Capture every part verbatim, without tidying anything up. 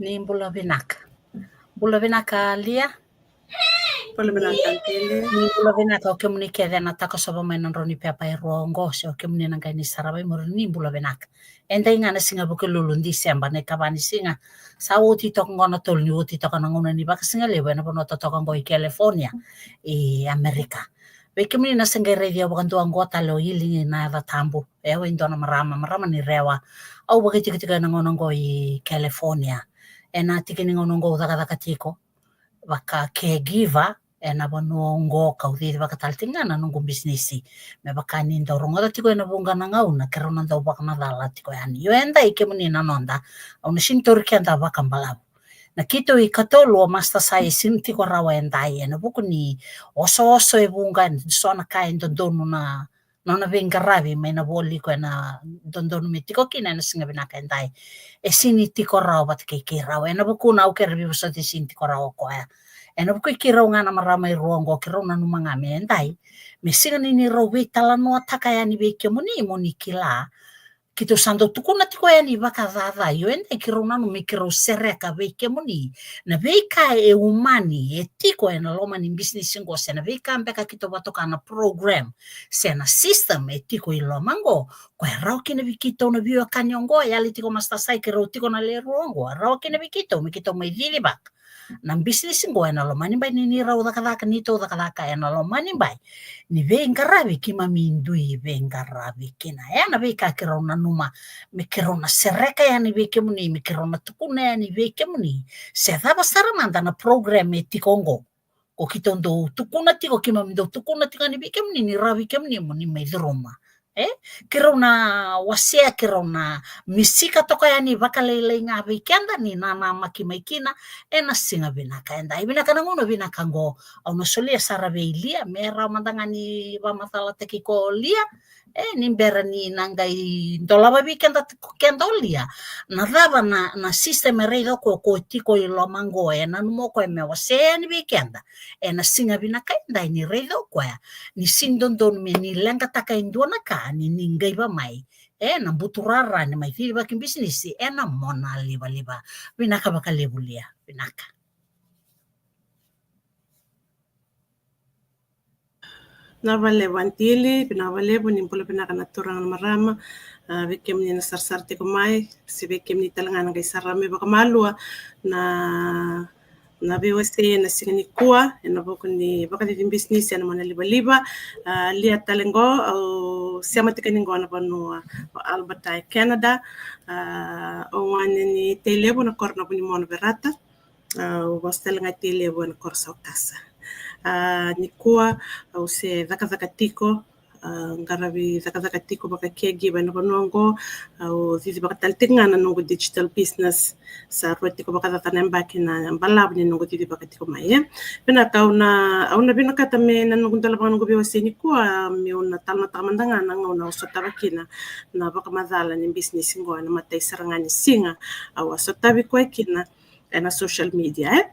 Ni bula vinaka. Bula vinaka Lia. Bula vinaka Tele. Ni bula vinaka o kemuni kece na takosova mai na drau ni pepa e rua oqo, se o kemuni na qai ni sarava i muri, ni bula vinaka. E dai ga na siga Vukelulu, December, na ikava ni siga. Sa oti toka oqo na tolu ni oti toka na gauna ni vakasigalevu ena vanua totoka oqo i California, i Amerika. Vei kemuni na se qai raici au vakadua, oqo tale o Ili Nacatabu. E au e dua na marama, marama ni Rewa. Au vakaitikotiko ena gauna oqo i California. Ena tiki ni gauna oqo au cakacaka tiko vaka caregiver ena vanua oqo, kau cici vakatale tiko ga na noqu bisinisi. Me vaka ni dau rogoca tiko ena vuqa na gauna, keirau na dau vakamacala tiko yani. Io, e dai kemuni na noda, au na sini tauri keda vakabalavu. Na keitou ikatolu o Master Sai e sini tiko rawa e dai ena vuku ni osooso e vuqa, e so na ka e dodonu na nona veiqaravi mai na voli ko ena dodonu me tiko kina ena siga vinaka e dai. E sini tiko rawa vata kei keirau, ena vuku na au kere veivosoti, e sini tiko rawa o koya. Ena vuku i keirau ga na marama e rua oqo, keirau nanuma ga me e dai me siga ni neirau veitalanoataka yani vei kemuni mo ni kila. Keitou sa dau tukuna tiko yani vakacaca, io e dai keirau nanuma me keirau sereka vei kemuni na veika e umani e tiko ena loma ni bisinisi oqo, se na veika beka keitou vatoka na program se na system e tiko i loma oqo, ko e rawa kina vei keitou na veiwekani oqo, e yali tiko Master Sai, keirau tiko na lewe rua oqo, e rawa kina vei keitou me keitou mai cicivaka na bisinisi oqo ena loma ni bai ni neirau cakacaka, neitou cakacaka ena loma ni bai ni veiqaravi keimami dui veiqaravi kina. E na veika keirau nanuma me keirau na sereka yani vei kemuni, me keirau na tukuna yani vei kemuni se cava sara mada na program e tiko oqo. Ko keitou dau tukuna tiko, keimami dau tukuna tiko yani vei kemuni ni rawa vei kemuni mo ni mai curuma. E, keirau na wasea, keirau na misika toka yani vakalailai ga vei keda ni nanamaki mai kina ena siga vinaka e dai. Vinaka na gauna vinaka oqo. Au na solia sara vei Lia me rawa mada ga ni vakamacalataki ko Lia. E, ni bera ni na qai dolava vei keda, keda o Lia, na cava na, na system e raica o koya ko tiko i loma oqo, e nanuma o koya me wasea yani vei keda ena siga vinaka e dai, ni raica o koya ni sini dodonu me ni leqataka e dua na ka ni ni qaiva mai ena buturara ni mai cicivaki bisinisi ena mona livaliva. Vinaka vakalevu Lia. Vinaka. Na valevu Aunty Ili, vinaka valevu, ni bula vinaka na turaga na marama. A, vei kemuni na sarasara tiko mai, se vei kemuni tale ga na qai sarava mai vakamalua na, na veiwasei ena siga nikua ena vuku ni vakacici bisinisi ena mona livaliva. A, Lia tale qo, au sema tiko yani qo na vanua o Alberta e Canada. A, au gone ni Tailevu, na koro na Vunimono, Verata. A, au vosa tale ga Tailevu ena koro Saukasa. A, nikua au se cakacaka tiko, a, qaravi cakacaka tiko vaka caregiver ena vanua oqo. Au cicivaka tale tiko ga na noqu digital business. Sa rua tiko vakacaca na yabaki na balavu ni noqu cicivaka tiko mai, e. Vinaka, au na, au na vinakata me na noqu dolava ga noqu veiwasei nikua, meu na talanoataka mada ga na gauna au sotava kina na vakamacala ni bisinisi oqo ena imatai sara ga ni siga. Au a sotavi koya kina ena social media, e.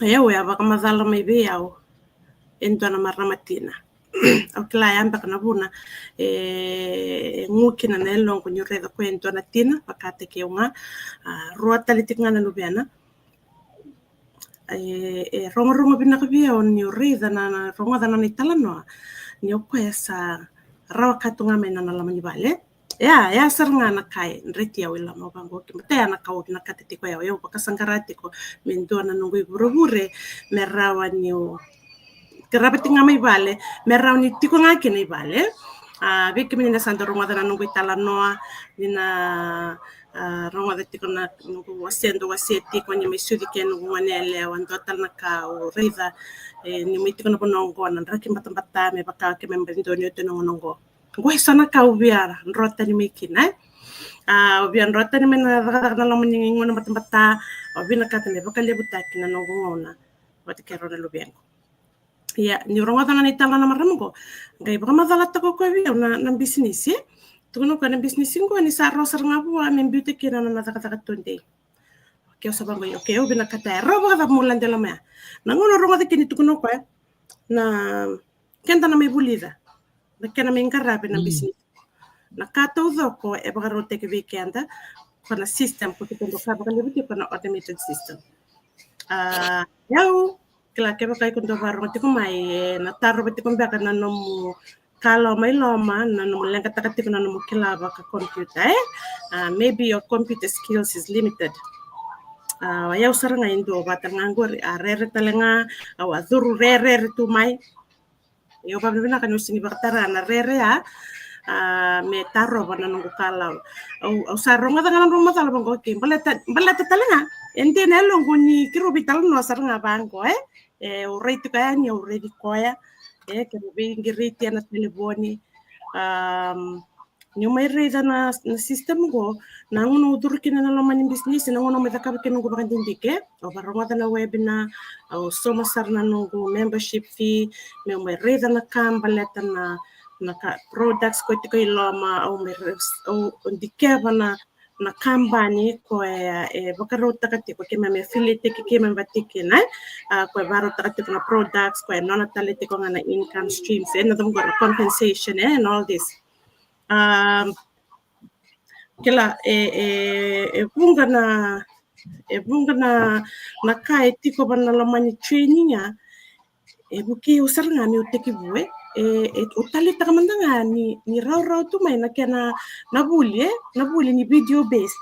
E, au a vakamacala mai vei au e dua na marama tina. Au kila ya beka na vuna e, e gu kina na yaloqu niu raica koya e dua na tina vakataki au ga. A, rua tale tiko ga na luvena. E, e rogorogo vinaka vei au niu raica na, na rogoca na nona italanoa ni o koya sa rawa ka tu ga mai na nona loma ni vale. Ya, ya sara ga na ka e dreti au i loma, au vaqo, ke mata ya na ka au vinakata tiko ya, au vakasaqara tiko me dua na noqu ivurevure me rawa niu qarava tiko ga mai vale, me rawa ni tiko ga kina i vale. A, vei kemuni na sa dau rogoca na noqu italanoa, ni na, a, rogoca tiko na noqu wasea, dau wasea tiko ni mai sucu kei noqu gone yalewa, dua tale na ka au raica, e, niu mai tiko na vanua oqo, na draki batabata, me vaka keimami bau dau ni oti na gauna oqo. Oqo e so na ka au via dro tani mai kina, e. A, au via dro tani mai na cakacaka na loma ni gauna batabata, au vinakata me vakalevutaki na noqu gauna vata kei rau na luvequ. Ia, niu rogoca na nona italanoa na marama oqo, qai vakamacalataka o koya vei au na, na bisinisi, e. Tukuna o koya na bisinisi oqo ni sa rawa sara ga vua me biuta kina na nona cakacaka tudei. Okei, au sa vaqo, okei, au vinakata, e rawa vakacava meu lade loma ya? Na gauna au rogoca kina ni tukuna o koya na keda na mai vulica, na kena mai qaravi na bisinisi. Na ka taucoko e vakarautaki vei keda, ko na system ko keitou dau kaya vakalevu tiko ko na automated system. A, o yau, kila, kevaka iko dau vakarorogo tiko mai, e, na tarova tiko beka na nomu kalawa mai loma, na nomu leqataka tiko na nomu kila vaka computer, e? A, maybe your computer skills is limited. A, o yau sara ga e dua vata ga qori, a rere tale ga, au a curu rerere tu mai. Io, vavinavinaka niu sega ni vakatara na rere ya, a, me tarova na noqu kalawa. Au, au sa rogoca ga na noqu macala vaqo, okay, baleta, baleta tale ga e dina e loqu ni keirau veitalanoa sara ga vaqo, e? E, au rai tiko yani, au raici koya, e, keirau veiqiriti ena telefoni. Am, niu mai raica na, na system qo, na gauna au curu kina na loma ni bisinisi, na gauna au mai cakava kina noqu vakadidike, au vakarogoca na webinar, au sauma sara na noqu membership fee, meu mai raica na ka baleta na, na ka products ko tiko i loma, au mai ra-, au dikeva na, na kabani ko e, e vakarautaka tiko keimami affiliate-taki keimami vata kina, e? A, ko e vakarautaka tiko na products, ko e nona tale tiko ga na income streams, e, na cava qo, na compensation, e, and all this. A, kila, e, e, e vuqa na, e vuqa na, na ka e tiko va na loma ni training ya, e vukei au sara ga meu tekivu, e, e, e, au taleitaka mada ga ni, ni rawarawa tu mai na kena, na vuli, e, na vuli ni video based.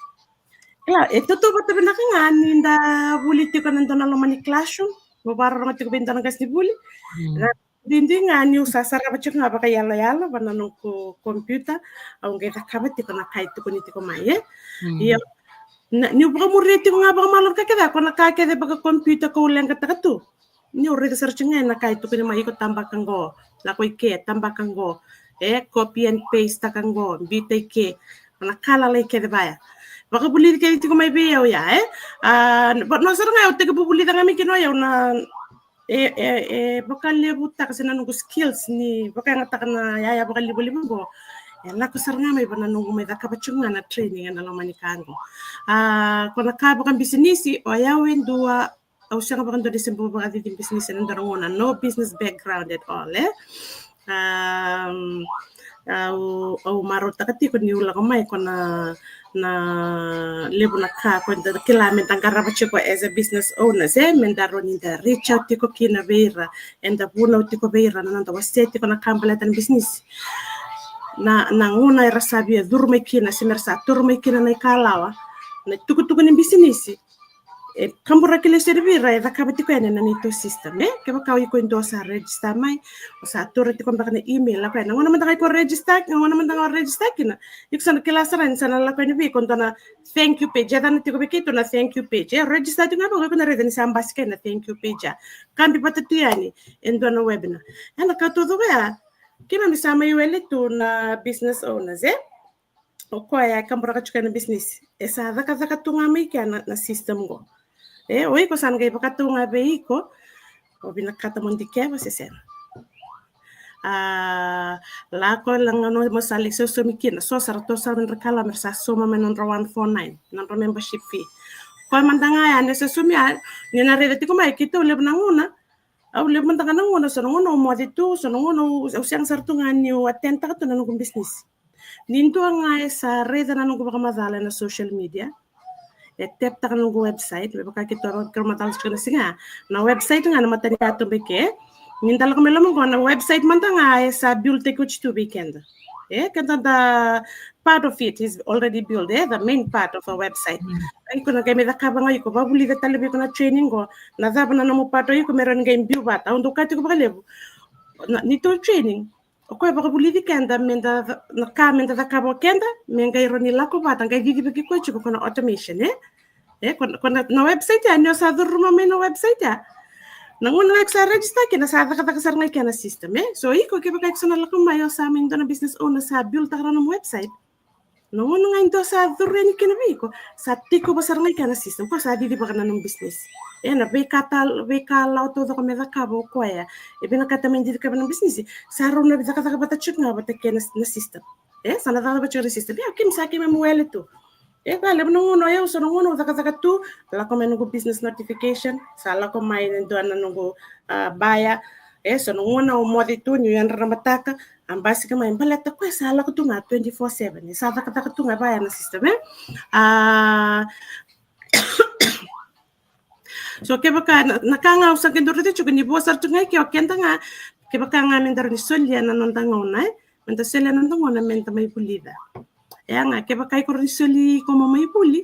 Kila, e tautauvata vinaka ga ni da vuli tiko ena dua na loma ni classroom, mo vakarorogo tiko vei dua na qasenivuli. Mm. Ra duidui ga niu sa sarava tiko ga vakayaloyalo va na noqu computer, au qai cakava tiko na ka e tukuni tiko mai, e? Mm. Ia, na, niu vakamuria tiko ga vakamalua na ka kece, ko na ka kece vaka computer ko leqataka tu. Niu raica sara tiko ga na ka e tukuni mai, iko tabaka qo, lako i ke, tabaka qo, e, copy and paste-taka qo, biuta i ke, na ka lalai kece vaya. Vakavulici kece tiko mai vei au ya, e? A, va, no sara ga au tekivu vulica ga mai kina o yau na, e, e, e vakalevutaka se na noqu skills ni vakayagataka na yaya vakalivaliva qo. E lako sara ga mai va na noqu mai cakava tiko ga na training ena loma ni ka qo. A, ko na ka vakabisinisi, o yau e dua, au sega vakadua ni se bau vakacici bisinisi ena dua na gauna, no business background at all, e? Am, au, au marautaka tiko niu lako mai ko na, na levu na ka ko da kila me da qarava tiko as a business owners, e? Me da rawa ni da reach out tiko kina vei ira, eda vunau tiko vei ira na noda wasea tiko na ka baleta na bisinisi. Na, na gauna era sa via curu mai kina, se me ra sa toro mai kina na ikalawa, na itukutuku ni bisinisi, e kaburaki lesu yani vei ira e cakava tiko yani ena neitou system, e? Kevaka o iko e dua sa register mai, o sa taura tiko beka na email, lako yani. Na gauna mada ga iko register, na gauna mada ga o register kina, iko sa na kila sara ni sa na lako yani vei iko dua na thank you page. E yacana tiko vei keitou na thank you page, e? Register tiko ga vei iko, iko na raica ni sa basika na thank you page ya. Kabi vata tu yani e dua na webinar. Ena ka taucoko ya, keimami sa mai wele tu na business owners, e? O koya e kaburaka tiko na bisinisi, e sa cakacaka tu ga mai kea na, na system qo. E, o iko sa na qai vakatau ga vei iko, o vinakata mo dikeva se sega. A, lako, lako ga mo sa lai sosomi kina, so sa ratou sa nodra kalawa me ra sa sauma mai nodra one four nine, nodra membership fee. Koya mada ga ya ni sosomi ya, ni na raica tiko mai keitou levu na gauna, au levu mada ga na gauna, so na gauna au moce tu, so na gauna au, au sega sara tu ga niu attend-taka tu na noqu bisinisi. Ni dua ga e sa raica na noqu vakamacala ena social media, e tap-taka na noqu website, me vaka keitou vakamacala tiko na siga. Na website ga na matanikatuba i ke. Ni da lako mai loma qo, na website mada ga e sa build-taki oti tu vei keda. E, keda da part of it is already built, e, the main part of a website. Mm. Iko na qai mai cakava ga iko, vakavulica tale vei iko na training qo, na cava na nomu part o iko me rawa ni qai biu vata. Au dau kaya tiko vakalevu, na, neitou training, o koya e vakavulici keda me da, na ka me da cakava o keda, me qai rawa ni lako vata, qai cicivaki koya tiko ko na automation, e? E, ko, ko na, na website ya, ni o sa curuma mai na website ya, na gauna ga iko sa register kina, sa cakacaka sara ga i kea na system, e? So iko, kevaka iko sa na lako mai, o sa mai dua na business owner, sa build-taka na nomu website. Na gauna ga e dua sa curu yani kina vei iko, sa take over sara ga i kea na system, ko sa cicivaka na nomu business. E, na veika tal-, veikalawa taucoko me cakava o koya e vinakata me dikeva na business, sa rau na cakacaka vata tiko ga vata kei na, na system. E, sa na cakacaka vata tiko na system. Ia, keimami sa keimami wele tu. E, ka levu na gauna o yau, so na gauna au cakacaka tu, lako mai noqu business notification, sa lako mai na dua na noqu, a, buyer. E, so na gauna au moce tu niu yadra na mataka, A basika mai baleta koya sa lako tu ga twenty-four seven. E sa cakacaka tu ga vaya na system, e? A, so kevaka na, na ka ga au sa qai dau raica tiko ni vo sara tu ga ke o keda ga, kevaka ga me da rawa ni solia na noda gauna, e? Me da solia na noda gauna me da mai vulica. E a ga, kevaka iko rawa ni soli iko mo mai vuli,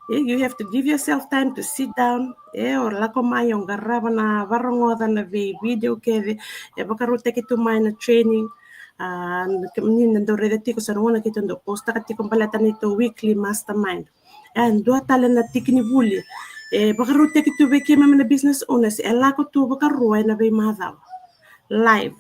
e, you have to give yourself time to sit down, e, o lako mai o qarava na varogoca na vei video kece e vakarautaki tu mai na training. A, ni na dau raica tiko sa na gauna keitou dau postaka tiko baleta na neitou weekly mastermind. E dua tale na tiki ni vuli e vakarautaki tu vei keimami na business owners, e lako tu vakarua ena veimacawa live.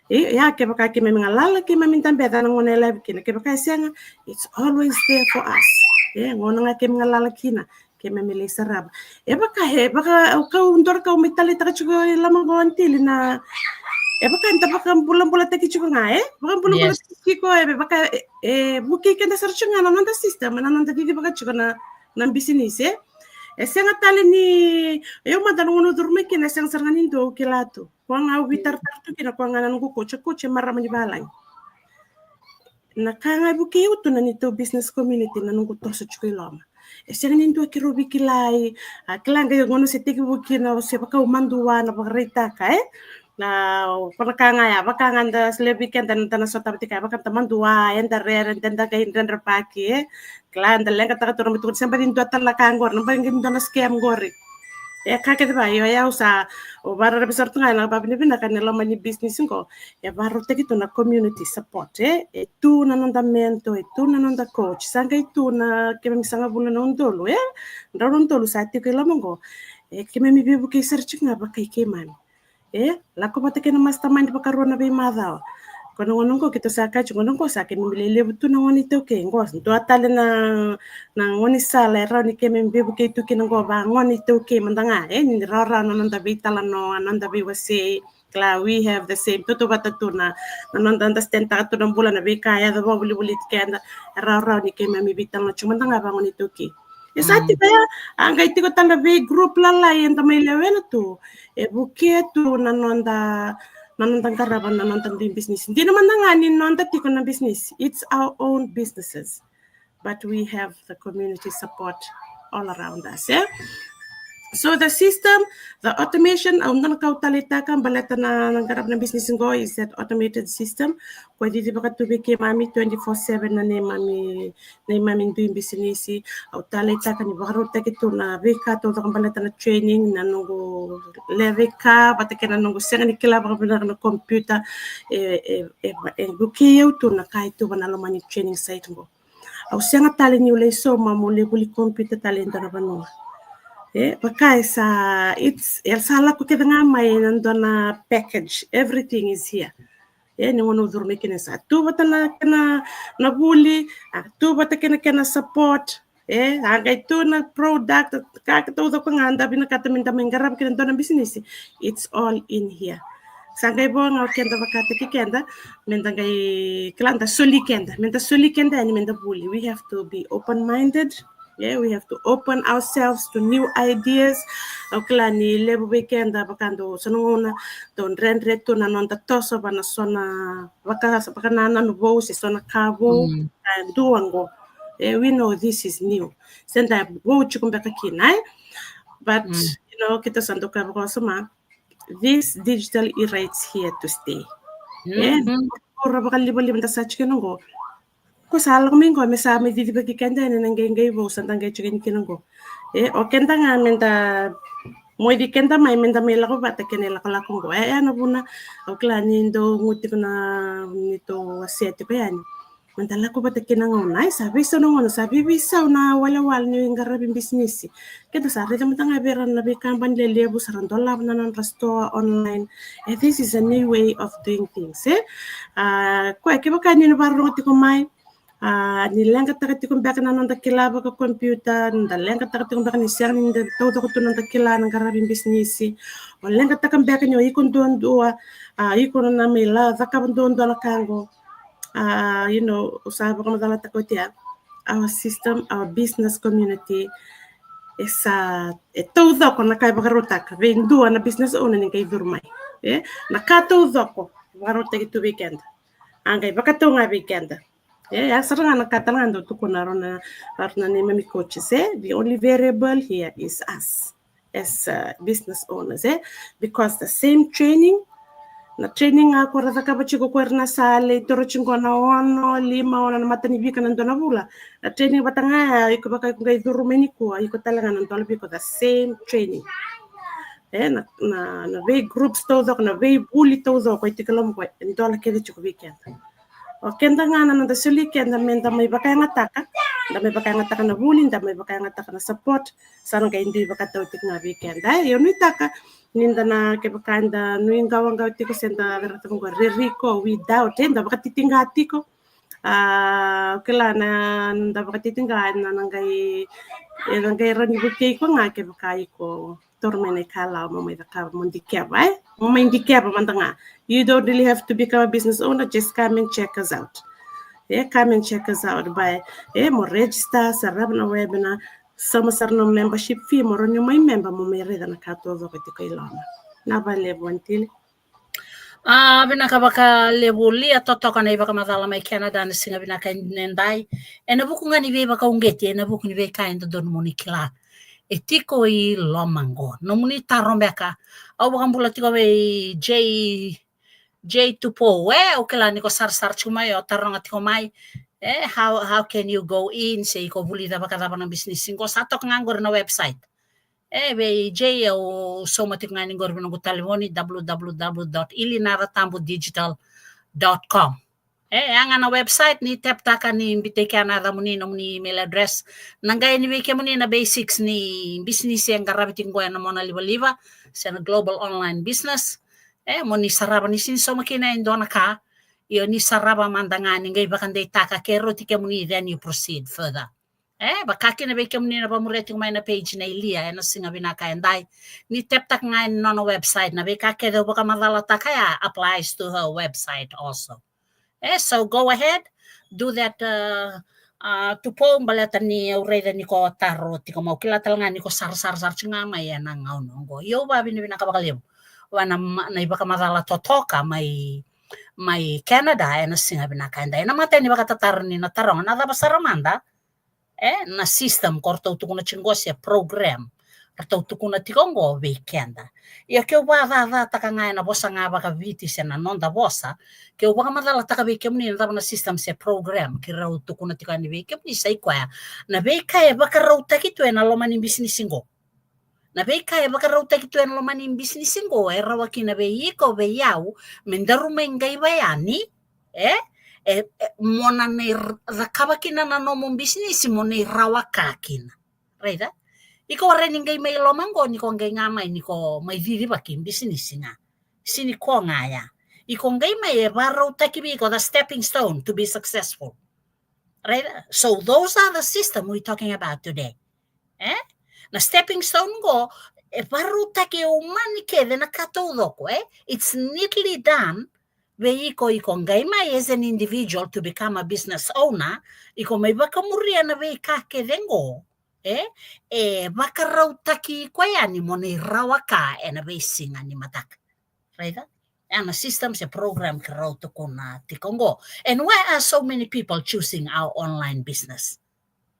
E, ia kevaka keimami galala keimami dabeca na gauna e live kina, kevaka e sega, it's always there for us. E, gauna ga keimami galala kina keimami lai sarava. E vaka, e vaka au kau dua ra kau mai taleitaka tiko i loma qo, Aunty Lili, na, e vaka eda vakabulabulataki tiko ga, e vakabulabulataki tiko, e vaka e, e vukei keda sara tiko ga na noda system, na noda cicivaka tiko na, na bisinisi, e. E sega tale ni, e, au mada na gauna au curu mai kina e sega sara ga ni dua au kila tu. Koya ga au veitaratara tu kina, koya ga na noqu coach, coach e marama ni valagi. Na ka ga e vukei au tu na neitou business community, na noqu toso tiko i loma. E sega ni dua keirau veikilai, a, kila qai gauna se tekivu kina, o se vaka au madua na vakaraitaka, e? Na, o koya na ka ga ya, vaka ga da levu vei keda da na sotava tiko ya, vaka da madua, eda rere, eda qai dredrevaki, e? Kila da leqataka tu na mai tukuni se baci dua tale na ka qori, na baci dua na scam qori. E ka kece va, io, e au sa, o vararavi sara tu ga na vavinavinaka ni loma ni business qo. E vakarautaki tu na community support, e, e tu na noda mentor, e tu na noda coach, sa qai tu na keimami sagavulu na udolu, e, drau na udolu sa tiko i loma qo. E keimami veivukei sara tiko ga vakai keimami. E lako vata kei na mastermind vakarua na veimacawa. Ko na gauna qo keitou sa kaya tiko, gauna qo sa keimami lelevu tu na gone iTaukei qo, dua tale na, na gaunisala e rawa ni keimami veivukei tu kina qo va gone iTaukei mada ga, e, ni rawarawa na noda veitalanoa, noda veiwasei. Kila, we have the same, tautauvata tu na, na noda understand taka tu na bula, na veika e yaco vakavolivoliti keda, e rawarawa ni keimami veitalanoa tiko mada ga va gone iTaukei. E sa tiko ya, a qai tiko tale na vei group lalai eda mai lewena tu, e vukea tu na noda, na noda qarava na noda dui business. Dina mada ga ni noda tiko na business, it's our own businesses. But we have the community support all around us, e? So the system, the automation, au dua na ka au taleitaka baleta na, na qarava na business qo is that automated system. Ko e cicivaka tu vei keimami twenty-four seven na neimami, neimami dui bisinisi. Au taleitaka ni vakarautaki tu na veika taucoko baleta na training, na noqu lewe veika vata kei na noqu sega ni kila vakavinaka na computer. E, e, e, e vukei au tu na ka e tu va na loma ni training site qo. Au sega tale niu lai sauma meu lai vuli computer tale e dua na vanua. E vaka e sa, it's, e sa lako kece ga mai ena dua na package. Everything is here. E ni gauna au curu mai kina sa tu vata na kena, na vuli, a tu vata kei na kena support. E a qai tu na product, ka taucoko ga da vinakata me da mai qarava kina dua na bisinisi. It's all in here. Sa qai vo ga o keda vakataki keda me da qai kila da soli keda, me da soli keda yani me da vuli. We have to be open minded. Yeah, we have to open ourselves to new ideas. Au kila ni levu vei keda vaka dou so na gauna dou dredre tu na noda toso va na so na vaka, vakanananu vou se so na ka vou. Mm. Ka dua qo. E, we know this is new. Se da vou tiko beka kina, e? But, mm, you know, keitou sa dau kaya vakawasoma, this digital era is here to stay. E, mm-hmm, ura vakalivaliva da sa tiko kina qo. Ko sa lako mai qo me sa mai cicivaki keda yani na qai, qai vou sa da qai tiko yani kina qo. E, o keda ga me da moici keda mai me da mai lako vata kei na ilakolako qo. E, e na vuna au kila ni dou gu tiko na, ni dou wasea tiko yani. Me da lako vata kei na gauna, e sa veisau na gauna, sa veiveisau na walewale ni qaravi bisinisi. Keda sa raica mada ga vei ira na veikabani lelevu sa ra dolava na nodra store online. E, this is a new way of doing things, e? A, koya kevaka ni na vakarorogo tiko mai, a, ni leqataka tiko beka na noda kila vakakompiuta, da leqataka tiko beka ni sega ni da taucoko tu na noda kila na qaravi bisinisi. O leqataka beka ni o iko duadua, a, iko na mai la cakava duadua na ka qo. A, you know, au sa vakamacalataka oti ya, our system, our business community, e sa, e taucoko na ka e vakarautaka vei dua na business owner ni qai curu mai. E na ka taucoko vakarautaki tu vei keda. A qai vakatau ga vei keda. E, ya sara ga na ka tale ga dau tukuna o rau na, o rau na neimami coaches, e? The only variable here is us as, uh, business owners, e? Because the same training, na training ga ko ra cakava tiko ko ira na sale, toro tiko na ono, lima, ono na matanifika na dua na vula. Na training vata ga ya, iko vaka iko qai curu mai nikua, iko tale ga na dola vei iko the same training. E, na, na, na vei groups taucoko, na veivuli taucoko e tiko e loma qo, e dola kece tiko vei keda. O keda ga na noda soli keda me da mai vakayagataka, da mai vakayagataka na vuli, da mai vakayagataka na support, sa na qai dui vakatau tiko ga vei keda. E, io nuitaka ni da na, kevaka eda nuiqawaqawa tiko se da vera tiko qo reriko, without, e, da vakatitiqa tiko. A, kila na, da vakatitiqa, na, na qai, e, na qai rawa ni vukei iko ga kevaka iko toro mai na ikalawa mo mai cakava, mo dikeva, e? Mo mai dikeva mada ga. You don't really have to become a business owner, just come and check us out. E, come and check us out. But, e, mo register, sarava na webinar, sauma sara na membership fee, mo rawa ni mai member, mo mai raica na ka taucoko e tiko i loma. Na valevu Aunty Ili. A, vinaka vakalevu Lia, totoka na ivakamacala mai Canada na siga vinaka edai. Ena vuku ga ni veivakauqeti, ena vuku ni veika e dodonu mo ni kila. E tiko i loma qo. Nomuni taro beka. Au vakabula tiko vei J, J Tupou, e, au kila ni ko sarasara tiko mai, o taroga tiko mai. E, how, how can you go in, se iko vulica vakacava na bisinisi qo, sa toka ga qori na website. E, vei J, au sauma tiko ga ni qori vei noqu talevoni, w w w dot ilinaratabudigital dot com. E, ya ga na website, ni teptaka ni bitaki na yacamuni, nomuni email address. Na qai ni vei kemuni na basics ni bisinisi e qaravi tiko qo ena mona livaliva, se na global online business. E, mo ni sarava ni sini sauma kina e dua na ka, io ni sarava mada ga ni qai vakadeitaka ke rauti kemuni, then you proceed further. E, vaka kina vei kemuni na vamuria tiko mai na page nei Lia ena siga vinaka edai. Ni teptaka ga ena nona website, na veika kece au vakamacalataka ya applies to her website also. E, so go ahead, do that, uh, uh, Tupou, baleta ni au raica ni ko taro tiko mai, au kila tale ga ni ko sarasara sara tiko ga mai ena gauna qo. Io, au vavinavinaka vakalevu vua na ma-, na ivakamacala totoka mai, mai Canada ena siga vinaka edai. Ena imatai ni vakatataro ni na taroga, na cava sara mada, e, na system ko ratou tukuna tiko qo se program ratou tukuna tiko qo vei keda. Ia keu vakacacataka ga ena vosa ga vakaviti se na noda vosa, keu vakamacalataka vei kemuni na cava na system se program keirau tukuna tiko yani vei kemuni, sa i koya na veika e vakarautaki tu ena loma ni bisinisi qo. Na veika e vakarautaki tu ena loma ni bisinisi qo e rawa kina vei iko, vei au, me daru mai qaiva yani, e, e, e, mo na nei r-, cakava kina na nomu bisinisi, mo nei rawa ka kina. Raica? Iko warai ni qai mai loma qo ni ko qai ga mai ni ko mai cicivaki bisinisi ga. Sini ko ga ya. Iko qai mai e vakarautaki vei iko the stepping stone to be successful. Raica? So those are the system we talking about today. E? Na stepping stone qo e vakarautaki e umani kece na ka taucoko, e? It's neatly done. Vei iko, iko qai mai as an individual to become a business owner, iko mai vakamuria na veika kece qo, e? E vakarautaki iko yani mo nei rawa ka ena veisiga ni mataka. Raica? E na system se program keirau tukuna tiko qo. And why are so many people choosing our online business?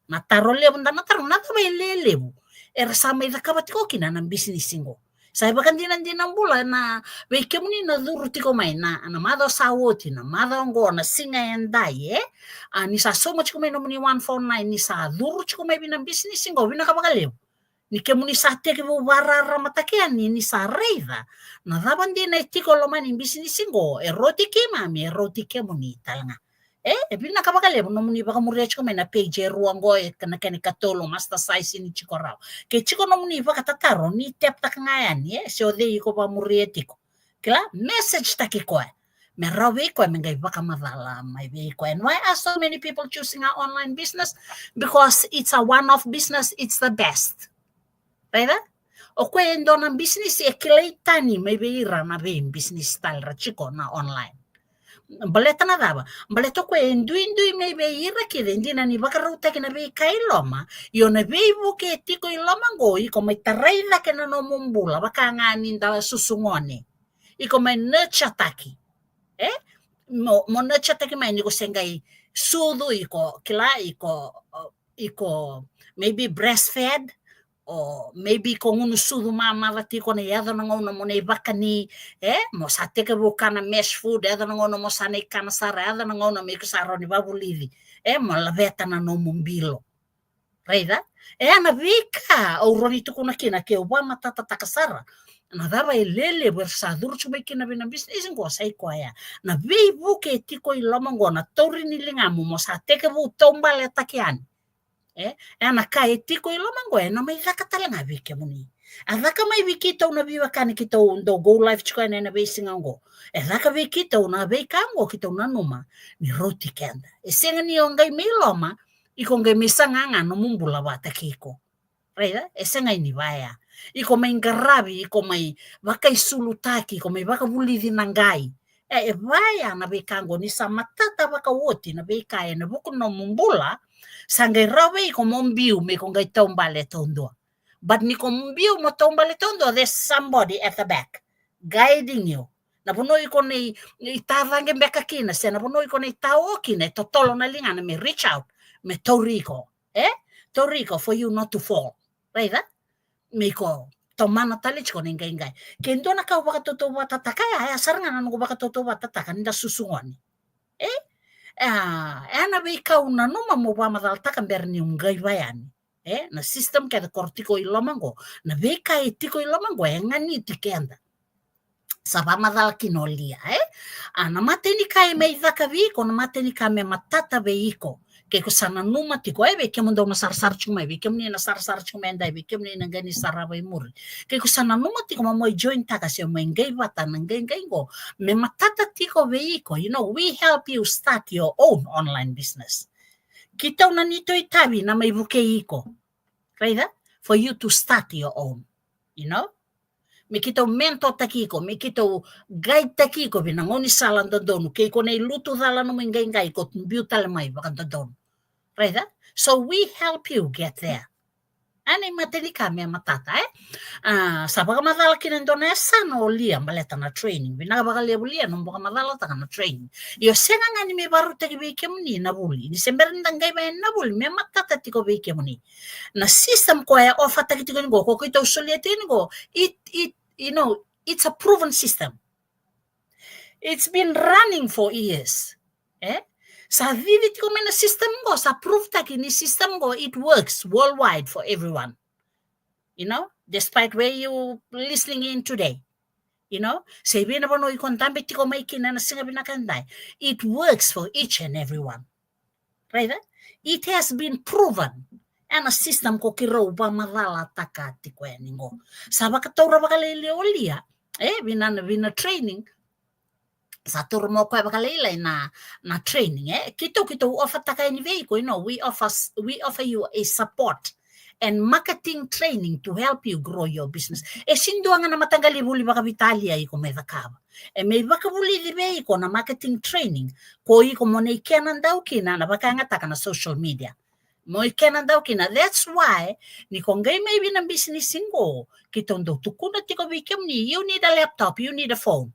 Na taro levu da na taro, na cava e lelevu era sa mai cakava tiko kina na bisinisi qo. Sa ivakadinadina bula na vei kemuni na curu tiko mai na, na macawa sa oti, na macawa qo, na siga edai, e? A, ni sa sauma tiko mai nomuni one four nine, ni sa curu tiko mai vei na bisinisi qo, vinaka vakalevu. Ni kemuni sa tekivu vakararamataki yani, ni sa raica na cava dina e tiko loma ni bisinisi qo, e rauti keimami, e rauti kemuni tale ga. E, e vinaka vakalevu nomuni vakamuria tiko mai na page e rua qo, e na kena ikatolu, Master Sai, sini tiko rawa. Ke tiko nomuni vakatataro, ni teptaka ga yani, e, se o cei iko vakamuria tiko. Kila, message taki koya. Me rawa vei koya me qai vakamacala mai vei koya. And why are so many people choosing our online business? Because it's a one-off business, it's the best. Raica? O koya e dua na bisinisi e kilai tani mai vei ira na veibisinisi tale ra tiko na online. Baleta na cava? Baleta o koya e duidui mai vei ira kece, e dina ni vakarautaki na veika i loma. Io na veivuke e tiko i loma qo, iko mai tarai cake na nomu bula vaka ga ni da susu gone. Iko mai nurture taki. E? mo, mo nurture-taki mai ni ko se qai sucu, iko kila, iko, iko maybe breastfed, o maybe ko gunu sucu mamaca tiko, na yaco na gauna mo na ivakani, e, mo sa tekivu kana mash food, yaco na gauna mo sa na ikana sara, yaco na gauna me iko sa rawa ni vavulici, e, mo laveta na nomu bilo. Raica? E a na veika au rawa ni tukuna kina ke au vakamatatataka sara. Na cava e lelevu era sa curu tiko mai kina vei na business qo sa i koya. Na veivuke e tiko i loma qo, na tauri ni ligamu mo sa tekivu taubaletaki yani. E, e a na ka e tiko i loma qo e na mai caka tale ga vei kemuni. A caka mai vei keitou na veiwekani keitou dau go live tiko yani e na veisiga qo. E caka vei keitou na veika qo keitou nanuma ni rauti keda. E sega ni o qai mai loma, iko qai mai saga ga nomu bula vata kei iko. Raica? E sega ni vaya. Iko mai qaravi, iko mai vakaisulutaki, iko mai vakavulici na qai. E, e vaya na veika qo ni sa matata vakaoti na veika e na vuku nomu bula, sa qai rawa vei iko mo biu me iko qai taubale taudua. But ni ko biu mo taubale taudua, there's somebody at the back guiding you. Na vanua iko na i, i tacaqe beka kina, se na vanua iko na i tao kina, e totolo na ligana me reach out, me tauri iko. E? Tauri iko for you not to fall. Raica? Me iko tomana tale tiko na iqaiqai. Ke dua na ka au vakatautauvatataka ya, ya sara ga na noqu vakatautauvatataka ni da susu gone. E? E a, e a na veika au nanuma mo vakamacalataka bera niu qai vaya yani. E, na system kece ko ra tiko i loma qo, na veika e tiko i loma qo e ganiti keda. Sa vakamacala kina o Lia, e? A, na mata ni ka e mai caka vei iko, na mata ni ka me matata vei iko. Ke iko sa nanuma tiko, e, vei kemudou na sarasara tiko mai, vei kemuni na sarasara tiko mai edai, vei kemuni na qai ni sarava i muri. Ke iko sa nanuma tiko mo mai join taka se mo mai qai vata na qaiqai qo, me matata tiko vei iko, you know, we help you start your own online business. Keitou na neitou itavi na mai vukei iko. Raica? For you to start your own. You know? Me keitou mentor taki iko, me keitou guide taki iko vei na gaunisala dodonu, ke iko na i lutu cala nomu iqaiqai, iko biu tale mai vakadodonu. Raica? So we help you get there. A na i mata ni ka me matata, e? A, sa vakamacala kina e dua na yasana o Lia baleta na training. Vinaka vakalevu Lia, nomu vakamacalataka na training. Io, sega ga ni me vakarautaki vei kemuni na vuli. Ni se bera ni da qai vaya na vuli, me matata tiko vei kemuni. Na system ko e offer-taki tiko ni qo, ko keitou solia tiko ni qo, it, it, you know, it's a proven system. It's been running for years. E? Sa cici tiko mai na system qo, sa prove-taki ni system qo, it works worldwide for everyone. You know, despite where you listening in today. You know, se vei na vanua iko dabe tiko mai kina na siga vinaka edai. It works for each and everyone. Raica? It has been proven. E na system ko keirau vakamacalataka tiko yani qo. Sa vakataura vakalailai o Lia, e, vei na, vei na training. Sa taura mai o koya vakalailai na, na training, e. Keitou, keitou offer-taka yani vei iko, you know, we offer, we offer you a support and marketing training to help you grow your business. E sega ni dua ga na mataqali vuli vakaveitalia iko mai cakava. E mai vakavulici vei iko na marketing training, ko iko mo na i kena dau kina na vakayagataka na social media. Mo i kena dau kina. That's why ni ko qai mai vei na business qo, keitou dau tukuna tiko vei kemuni, you need a laptop, you need a phone.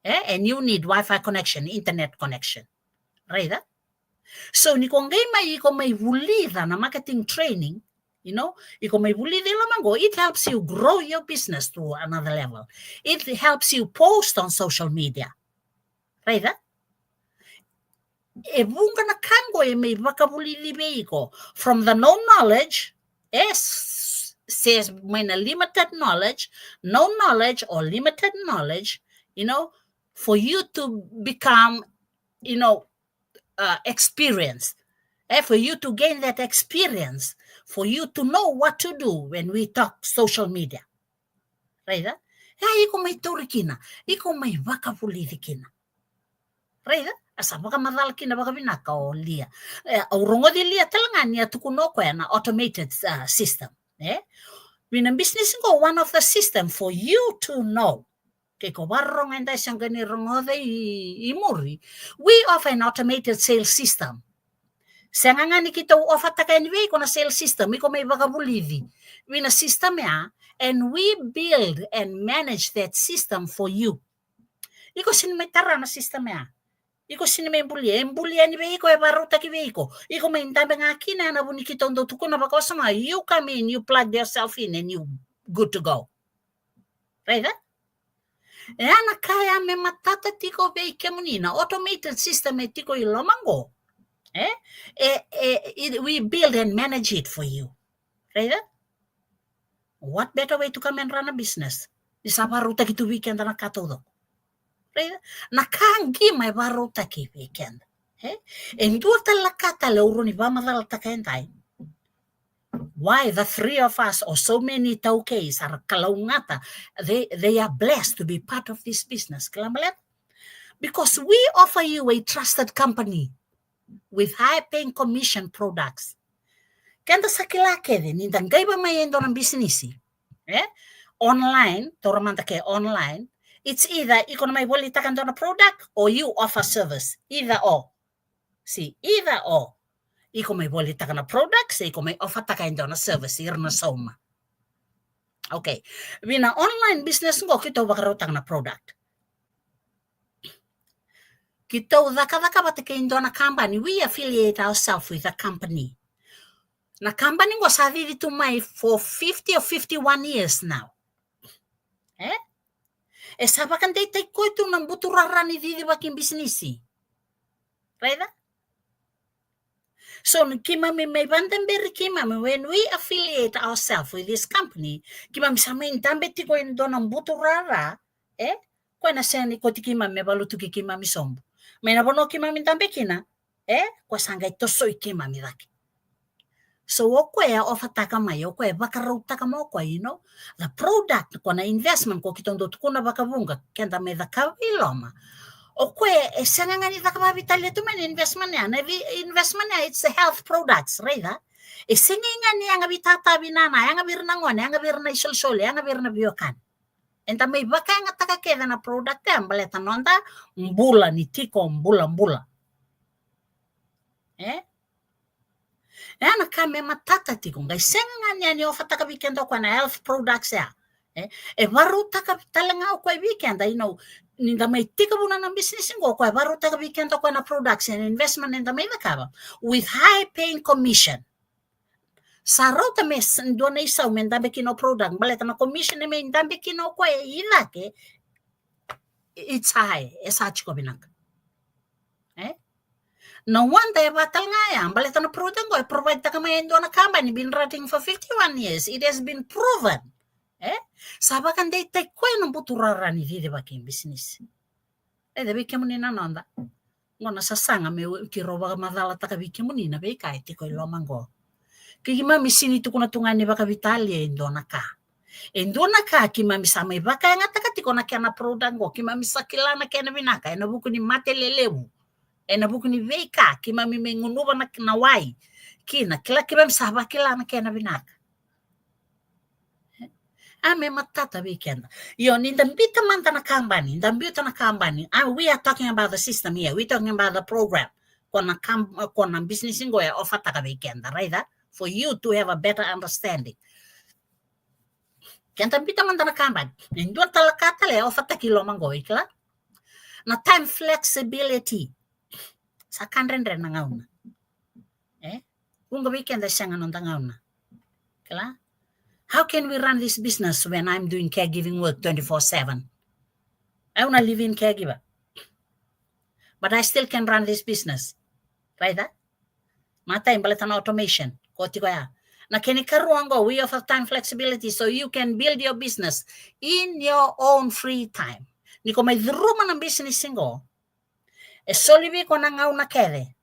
E? And you need Wi-Fi connection, internet connection. Raica? So ni ko qai mai, iko mai vulica na marketing training, you know, iko mai vulica i loma qo, it helps you grow your business to another level. It helps you post on social media. Raica? E vuqa na ka qo e mai vakavulici vei iko. From the no knowledge, e, s-, se mai na limited knowledge, no knowledge or limited knowledge, you know, for you to become, you know, uh, experienced. E, for you to gain that experience, for you to know what to do when we talk social media. Raica? E, iko mai tauri kina, iko mai vakavulici kina. Raica? A sa vakamacala kina vakavinaka o Lia. E, au rogoci Lia tale ga ni a tukuna o koya na automated, uh, system. E? Vei na business qo, one of the system for you to know. Ke ko vakarorogo edai se qai ni rogoca i, i muri. We offer an automated sales system. Sega ga ni keitou offer-taka yani vei iko na sales system, iko mai vakavulici vei na system ya, and we build and manage that system for you. Iko sega ni mai tara na system ya. Iko sini mai bulia, e bulia ni vei iko, e varautaki vei iko. Iko mai dabe ga kina ena vu ni keitou dau tukuna vakawasoma, you come in, you plug yourself in and you good to go. Raica? E a na ka ya me matata tiko vei kemuni na automated system e tiko i loma qo. E? E, e, it, we build and manage it for you. Raica? What better way to come and run a business? Ni sa varautaki tu vei keda na ka taucoko. Raica? Na ka qima e varautaki vei keda. E? E dua tale na ka tale au rawa ni vakamacalataka edai. Why the three of us or so many taukeis are kalougata, they, they are blessed to be part of this business. Kila baleta? Because we offer you a trusted company with high paying commission products. Keda sa kila kece ni da qai va mai e dua na bisinisi, e? Online, taura mada ke online, it's either iko na mai volitaka e dua na product or you offer service. Either or. See, either or. Iko mai volitaka na product, se iko mai offer-taka e dua na service, ira na sauma. Okay. Vina online business qo keitou vakarautaka na product. Keitou cakacaka vata kei dua na kabani, we affiliate ourselves with a company. Na kabani qo sa cici tu mai for fifty or fifty-one years now. E? E sa vakadeitaki koya tu na buturara ni cicivaki bisinisi. Raica? So, ni keimami mai vadaberi keimami, when we affiliate ourselves with this company, keimami sa mai dabe tiko e dua na buturara, e? Koya na sega ni kauti keimami me valutuki keimami sobu. Mai na vanua keimami dabe kina, e? Koya sa qai tosoi keimami cake. So o koya e offer-taka mai, o koya e vakarautaka mai o koya, you know, the product, ko na investment ko keitou dau tukuna vakavuqa, keda mai cakava i loma. O koya e sega ga ni cakava vei talia tu mai na investment ya, na vi-, investment ya, it's a health products, raica? E sega ga ni yaga vei tata, vei nana, yaga vei ira na gone, yaga vei ira na isolisoli, yaga vei ira na veiwekani. Eda mai vakayagataka kece na product ya baleta noda bula ni tiko bulabula. E? E a na ka me matata tiko, qai sega ga ni a ni offer-taka vei keda o koya na health products ya. E? E varautaka tale ga o koya vei keda, you know, ni da mai tekivu na bisinisi qo, o koya e varautaka vei keda o koya na products and investment eda mai cakava with high paying commission. Sa rauta me s-, dua na isau me dabe kina o product, baleta na commission e mai dabe kina o koya i cake, it's high, e sa tiko vinaka. E? No wonder e vaka tale ga ya, baleta na product qo e provide-taka mai e dua na kabani been running for fifty-one years. It has been proven. E? Sa vakadeitaki koya na buturara ni cicivaki bisinisi. E, vei kemuni na noda. Qo na sasaga meu keirau vakamacalataka vei kemuni na veika e tiko i loma qo. Kei keimami sini tukuna tu ga ni vakavitalia e dua na ka. E dua na ka keimami sa mai vakayagataka tiko na kena product qo, keimami sa kila na kena vinaka, ena vuku ni mate lelevu. Ena vuku ni veika, keimami mai gunuva na, na wai. Kina, kila keimami sa vakila na kena vinaka. A me matata vei keda. Io, ni da biuta mada na kabani, da biuta na kabani. Ah, we are talking about the system here. We are talking about the program. Ko na kam-, ko na bisinisi qo e offer-taka vei keda, raica? For you to have a better understanding. Keda biuta mada na kabani. E dua tale ka tale e offer-taki i loma qo, kila? Na time flexibility. Sa ka dredre na gauna. E? Vuqa vei keda e sega noda gauna. Kila? How can we run this business when I'm doing caregiving work twenty-four seven? Au na live-in caregiver. But I still can run this business. Raica? Matai, baleta na automation. Ko tiko ya. Na kena ikarua qo, we offer time flexibility so you can build your business in your own free time. Ni ko mai curuma na business qo, e soli vei iko na gauna kece.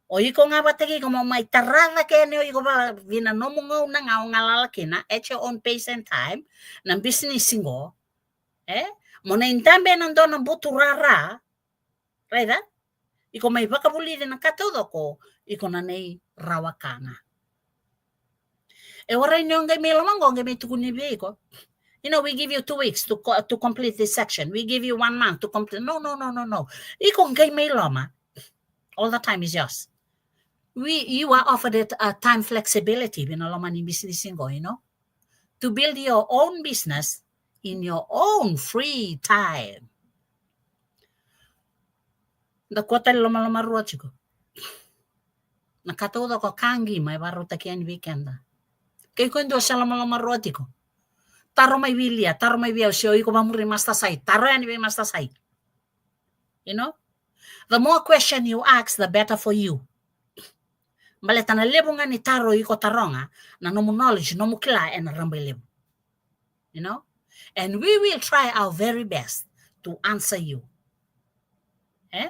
O iko ga vata kei iko mo mai tara cake yani o iko vata vei na nomu gauna ga o galala kina, at your own pace and time, na bisinisi qo. E? Mo na dabe ena dua na buturara. Raica? Iko mai vakavulici na ka taucoko, iko na nei rawa ka ga. E warai ni o qai mai loma qo, o qai mai tukuni vei iko, you know, we give you two weeks to co-, to complete this section. We give you one month to complete. No, no, no, no, no. Iko qai mai loma. All the time is yours. We, you are offered a, a time flexibility vei na loma ni bisinisi qo, you know, to build your own business in your own free time. Da kua tale lomalomarua tiko. Na ka taucoko ka qima e varautaki yani vei keda. Ke iko e dua se lomalomarua tiko, taro mai vei Lia, taro mai vei au, se o iko vamuri Master Sai, taro yani vei Master Sai. You know? The more question you ask, the better for you. Baleta na levu ga ni taro iko taroga, na nomu knowledge, nomu kila, ena rabailevu. You know? And we will try our very best to answer you. E?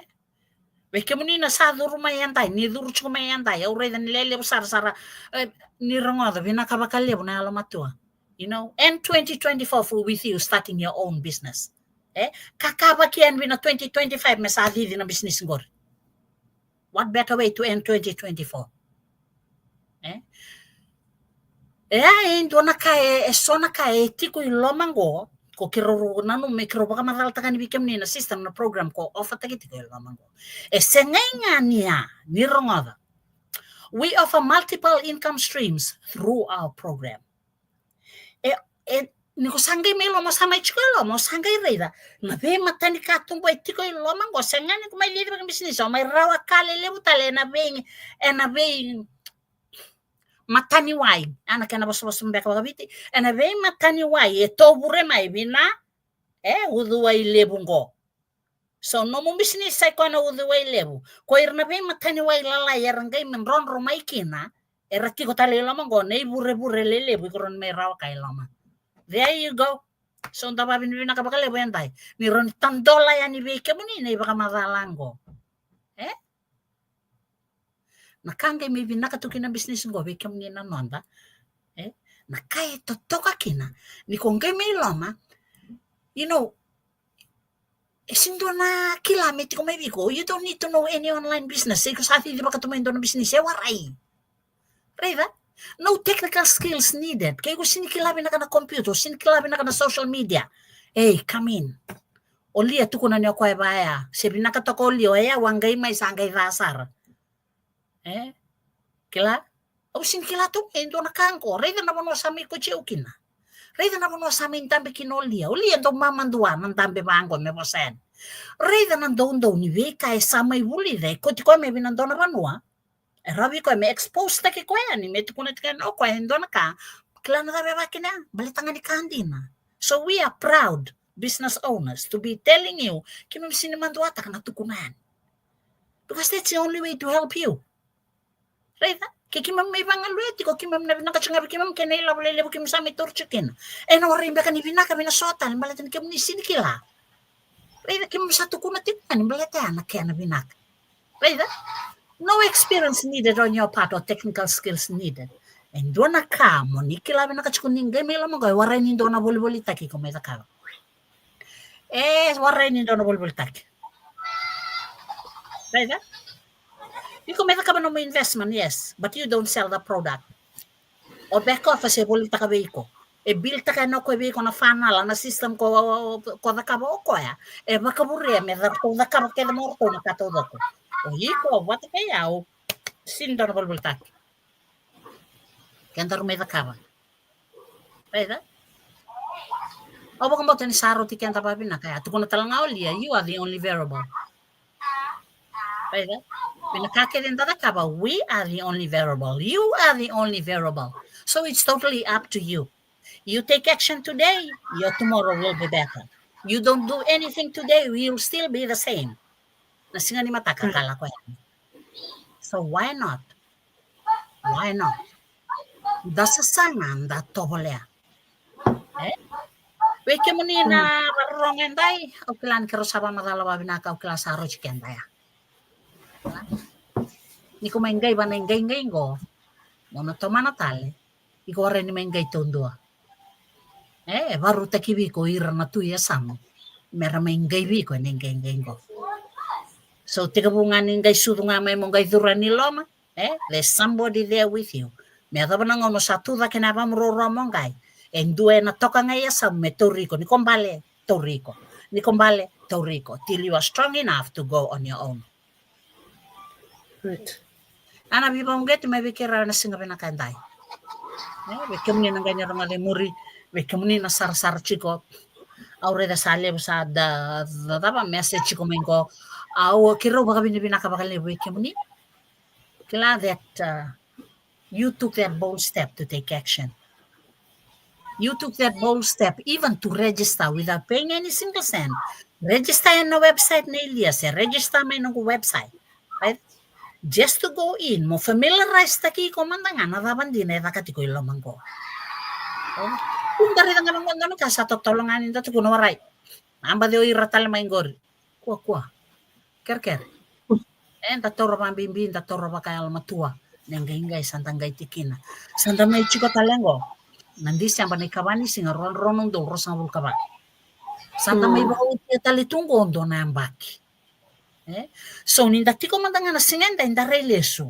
Vei kemuni na sa curu mai edai, ni curu tiko mai edai, au raica ni lelevu sara sara, e, ni rogoca, vinaka vakalevu na yalomatua. You know, and twenty twenty-four for with you starting your own business. E? Kakavaki yani vei na twenty twenty-five me sa cici na business qori. What better way to end twenty twenty-four? E? E, e dua na ka e, e so na ka e tiko i loma qo, ko keirau nanuma me keirau vakamacalataka yani vei kemuni na system, na program ko offer-taki tiko i loma qo. E segai ga ni a, ni rogoca. We offer multiple income streams through our program. E, e, ni ko sa qai mai loma, sa mai tiko i loma, o sa qai raica na veimatani katuba e tiko i loma qo, sega ni ko mai cici vakabisinisi, o mai rawa ka lelevu tale ena vei, ena vei mataniwai, a na kena vosavosa beka vakaviti, ena veimataniwai e tovure mai vei na, e, uciwai levu qo. So nomu bisinisi sai koya na uciwai levu. Ko ira na veimataniwai lalai era qai mai drodro mai kina, era tiko tale i loma qo na ivurevure lelevu iko rawa ni mai rawa ka i loma. There you go. So da vavinavinaka vakalevu edai ni rawa ni tadola yani vei kemuni na ivakamacala qo. E? Na ka qai mai vinaka tu kina bisinisi qo vei kemuni na noda. E? Na ka e totoka kina ni ko qai mai loma, you know, e sega ni dua na kila me tiko mai vei iko. You don't need to know any online business. Se iko sa cicivaka tu mai dua na bisinisi, e warai. Raica? No technical skills needed. Ke iko sega ni kila vinaka na computer, sega ni kila vinaka na social media, ei, come in. O Lia tukuna ni o koya e vaya. Se vinaka toka o Lia, o yau a qai mai sa qai ca sara. E? Kila? Au sega ni kila tu e dua na ka qo. Raica na vanua sa mai koti au kina. Raica na vanua sa mai dabe kina o Lia. O Lia dau mamadua na dabe vaqo me vosa yani. Raica na doudou ni veika e sa mai vulica, e koti koya mai vei na dua na vanua. E rawa vei koya me expose-taki koya yani, me tukuna tiko yani o koya e dua na ka. Kila na cava e vaka kina ya, baleta ga ni ka dina. So we are proud business owners to be telling you, keimami sega ni maduataka na tukuna yani. Because that's the only way to help you. Raica, ke keimami mai vagaluya tiko, keimami na vinaka tiko ga vei keimami kei na ilavo lelevu keimami sa mai taura tiko kina. Ena warai beka ni vinaka vei na so tale, baleta ni kemuni sega ni kila. Raica, keimami sa tukuna tiko ga ni baleta ya na kena vinaka. Raica, no experience needed on your part or technical skills needed. E dua na ka mo ni kila vinaka tiko ni qai mai loma qo, e warai ni dua na volivolitaki iko mai cakava. E warai ni dua na volivolitaki. Raica? Iko mai cakava nomu investment, yes, but you don't sell the product. O back office e volitaka vei iko. E build-taka yani o koya vei iko na fanala, na system ko, ko cakava o koya. E vakavurea me ratou cakava kece mai o ratou na ka taucoko. O iko vata kei au, sega ni dua na volivolitaki. Kedaru mai cakava. Raica? Au vakabauta ni sa rauti keda vavinaka ya. Tukuna tale ga o Lia, you are the only variable. Raica? Vei na ka kece da cakava, we are the only variable. You are the only variable. So it's totally up to you. You take action today, your tomorrow will be better. You don't do anything today, you'll still be the same. Na siga ni mataka ka lako yani. So why not? Why not? Da sasaga, da tovolea. E? Vei kemuni na vakarorogo edai, au kila ni keirau sa vakamacala vavinaka, au kila sa rauti keda ya. Ni ko mai qai vana iqaiqai qo, mo na tomana tale, iko warai ni mai qai taudua. E, e varautaki vei iko ira na tu i yasamu me ra mai qai vei iko ena iqaiqai qo. So tekivu ga ni qai sucu ga mai mo qai curu yani loma. E, there's somebody there with you. Me yacova na gauna sa tu cake na vakamuruarua mo qai, e dua ena toka ga i yasamu me tauri iko. Ni ko bale, tauri iko. Ni ko bale, tauri iko till you are strong enough to go on your own. Ana veivakauqeti mai vei keirau ena siga vinaka edai. E, vei kemuni na qai ni rogoca i muri, vei kemuni na sarasara tiko. Au raica sa levu sa da, da, da, da message tiko mai qo. Au, keirau vakavinavinaka vakalevu vei kemuni. Kila that, uh, you took that bold step to take action. You took that bold step even to register without paying any single cent. Register ena website nei Lia, se register mai noqu website, right? Just to go in, mo familiarize taki iko mada ga na cava dina e caka tiko i loma qo. Right? Eda raica ga na gauna ka sa totolo ga ni da tukuna, warai. Naba de o ira tale mai qori. Kua, kua. Kerekere. E, da taura vakabibi, da taura vakayalomatua. Na qai, qai sa da qai tikina. Sa da mai tiko tale qo na December na ikava ni siga, rua, rua na udolu ruasagavulu ka va. Sa da mai vakautia tale tu qo dua na yabaki. E? So ni da tiko mada ga na siga edai da rai lesu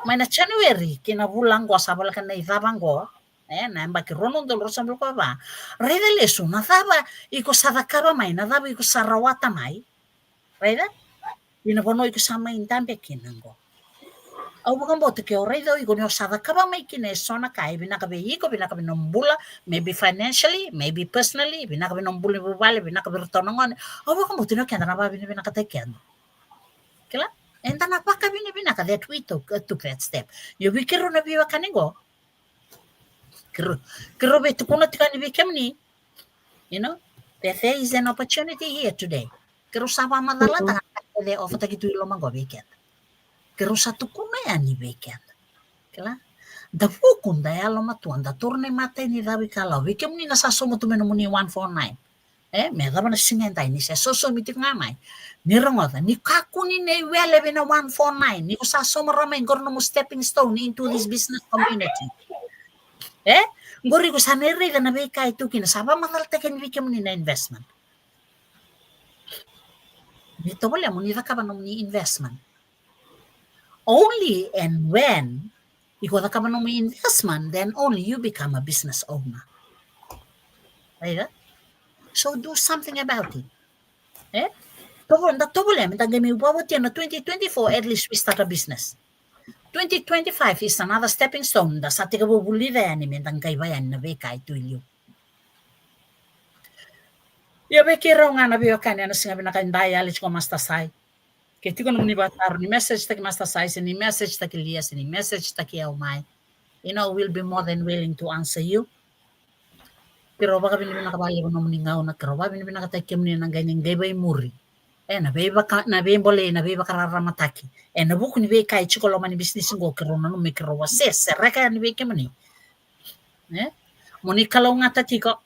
mai na January ki na vula qo sa voleka na icava qo, e, na yabaki rua na udolu ruasagavulu ka va. Raica lesu na cava iko sa cakava mai, na cava iko sa rawata mai. Raica? Ina vanua iko sa mai dabe kina qo. Au vakabauta ke o raica o iko ni o sa cakava mai kina eso na ka e vinaka vei iko, vinaka vei nomu bula, maybe financially, maybe personally, vinaka vei nomu bula ni vuvale, vinaka vei iratou na gone. Au vakabauta ni o keda na vakavinavinakataki keda. Kila? Eda na vakavinavinaka that we took, uh, took that step. Io vei keirau na veiwekani qo. Keirau, keirau veitukuna tiko yani vei kemuni. You know, that there is an opportunity here today. Keirau sa vakamacalataka na ka e offer taki tu i loma qo vei keda. Keirau sa tukuna yani vei keda. Kila? Da vuku, da yalomatua, da taura na imatai ni cavuikalawa. Vei kemuni na sa sauma tu mai nomuni one four nine. E, me cava na siga edai ni se sosomi tiko ga mai. Ni rogoca, ni kakua ni wele vei na one four nine. Ni ko sa sauma rawa mai qori nomu stepping stone into this business community. E, qori ko sa na raica na veika e tu kina, sa vakamacalataki yani vei kemuni na investment. Ni tovolea mo ni cakava nomuni investment. Only and when iko cakava nomu investment, then only you become a business owner. Right? So do something about it. E? Tovo, da tovolea me da qai mai vavatia na twenty twenty-four, at least we start a business. Twenty twenty-five is another stepping stone. Da sa tekivu vulica yani me da qai vaya yani na veika e tu i liu. Ia vei keirau ga na veiwekani ena siga vinaka edai, yali tiko Master Sai. Ke tiko nomuni vakataro, ni message taki Master Sai, se ni message taki Lia, se ni message taki au mai. You know, we'll be more than willing to answer you. Keirau vakavinavinaka vakalevu nomuni gauna, keirau vakavinavinakataki kemuni na qai ni qai vaimuri. E, na veivaka, na veibolei, na veivakararamataki. E, na vuku ni veika e tiko loma ni bisinisi qo, keirau nanuma me keirau wasea, sereka yani vei kemuni. E? Mo ni kalougata tiko.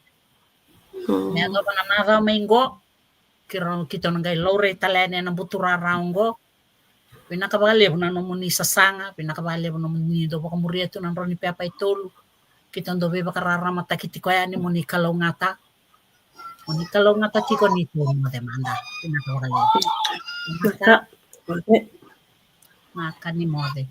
Mm. Me yacova na macawa mai qo, keirau, keitou na qai laurai tale yani ena buturara qo. Vinaka vakalevu na nomuni sasaga, vinaka vakalevu na nomuni dau vakamuria tu na drau ni pepa e tolu. Keitou dau veivakararamataki tiko yani, mo ni kalougata. Mo ni kalougata tiko, ni tou moce mada. Vinaka vakalevu. Vinaka. Vinaka. Vinaka, ni moce.